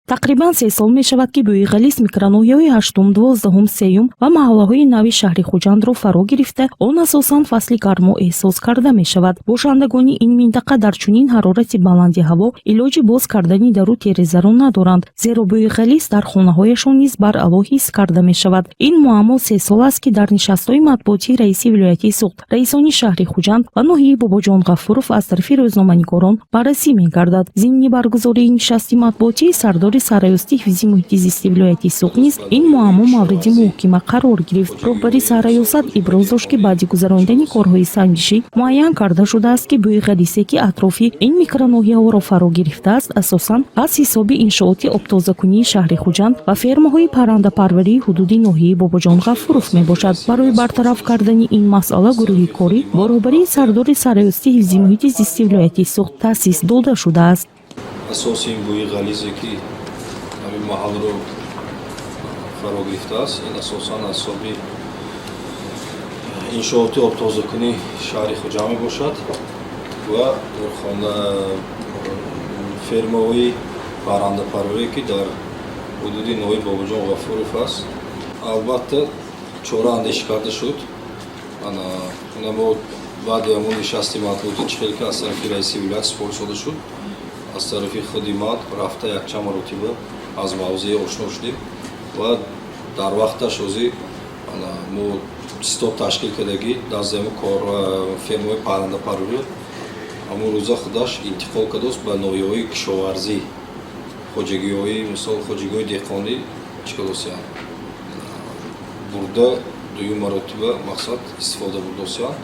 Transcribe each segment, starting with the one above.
Тақрибан 3 сол мешавад, ки бӯи ғализ микроноҳияҳои ҳаштум, 12-ум, сеюм ва маҳаллаҳои нави шаҳри Хуҷандро фаро гирифта, он асосан фасли гармо эҳсос карда мешавад. Бошандагони ин минтақа дар чунин ҳарорати баланди ҳаво илоҷи боз кардани дару терезаро надоранд, зеро бӯи ғализ дар хонаҳояшон низ баръало ҳис карда мешавад. Ин муаммо 3 сол аст, ки дар нишастҳои матбуотии раиси вилояти Суғд, раисони шаҳри Хуҷанд ва ноҳияи Бобоҷон Ғафуров аз тарафи рӯзноманигорон баррасӣ мегардад. Зимни баргузории нишасти матбуотии сардори Сарраёсати ҳифзи муҳити зисти вилояти Суғд низ ин муаммо мавриди муҳокима қарор гирифт. Роҳбари сарраёсат иброз дошт, ки баъди гузаронидани корҳои санҷишӣ муайян карда шудааст, ки бӯи ғалисе, ки атрофи ин микроноҳияҳоро фаро гирифтааст, асосан аз ҳисоби иншооти обтозакунии шаҳри Хуҷанд ва фермаҳои паррандапарварии ҳудуди ноҳияи Бобоҷон Ғафуров мебошад. Барои бартараф кардани ин масъала гурӯҳи корӣ бо роҳбарии сардори Сарраёсати ҳифзи муҳити зисти вилояти Суғд таъсис дода шудааст. Асоси ин бӯи ғализе, ки ҳамин маҳалро фаро гирифтааст, ин асосан аз ҳисоби иншооти обтозакунии шаҳри Хуҷанд мебошад ва фермаҳои паррандапарварие, ки дар ҳудуди ноҳияи Бобоҷон Ғафуров аст. Албатта, чора андешӣ карда шуд. Ана мо баъди ҳамон нишасти матбуотӣ, чӣ хеле ки аз тарафи раиси вилоят супориш дода шуд, аз тарафи худи ман рафта якчанд маротиба аз мавзеъ ошно шудем ва дар вақташ ҳозир мо штаб ташкил кардагӣ дастзами кор фермаҳои паррандапарварӣ ҳамон рӯза худаш интиқол кардааст ба ноҳияҳои кишоварзӣ, хоҷагиҳои, мисол, хоҷагиҳои деҳқонӣ чӣ кардосиянд, бурда, дуюм маротиба мақсад истифода бурдосиянд.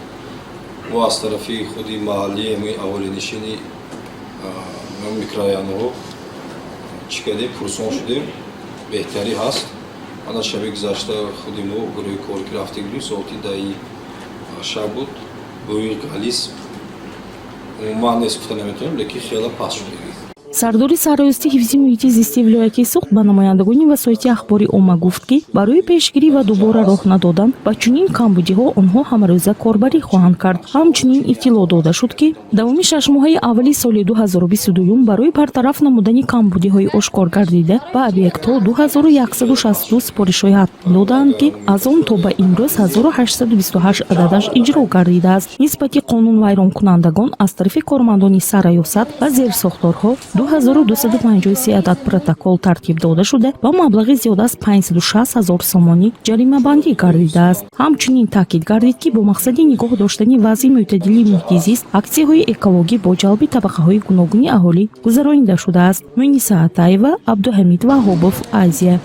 Мо аз тарафи худи маҳаллии ҳамин аҳолинишини микрорайонҳо чӣ кардем, пурсон шудем, беҳтарӣ ҳаст. Ана шаби гузашта худи мо гурӯҳи корӣ ки рафта будем, соати 10-и шаб буд, бӯи ғализ умуман нест гуфта наметавонем, лекин хеле паст шудагӣ. Сардори Сарраёсати ҳифзи муҳити зисти вилояти Суғд ба намояндагони васоити ахбори омма гуфт, ки барои пешгирӣ ва дубора роҳ надодан ба чунин камбудиҳо онҳо ҳамарӯза корбарӣ хоҳанд кард. Ҳамчунин иттилоъ дода шуд, ки давоми 6 моҳаи аввали соли 2022 барои бартараф намудани камбудиҳои ошкор гардида ба объектҳо 2162 супоришҳои ҳатмӣ додаанд, ки аз он то ба имрӯз 1828 ададаш иҷро гардидааст. Нисбати қонунвайронкунандагон аз тарафи кормандони сарраёсат ва зерсохторҳо 2253 адад протокол тартиб дода шуда ва маблағи зиёда аз 560 ҳазор сомонӣ ҷаримабандӣ гардидааст. Ҳамчунин таъкид гардид, ки бо мақсади нигоҳ доштани вазъи мӯътадили муҳити зист аксияҳои экологӣ бо ҷалби табақаҳои гуногуни аҳолӣ гузаронида шудааст. Муниса Атаева, Абдуҳамид Ваҳобов, Азия.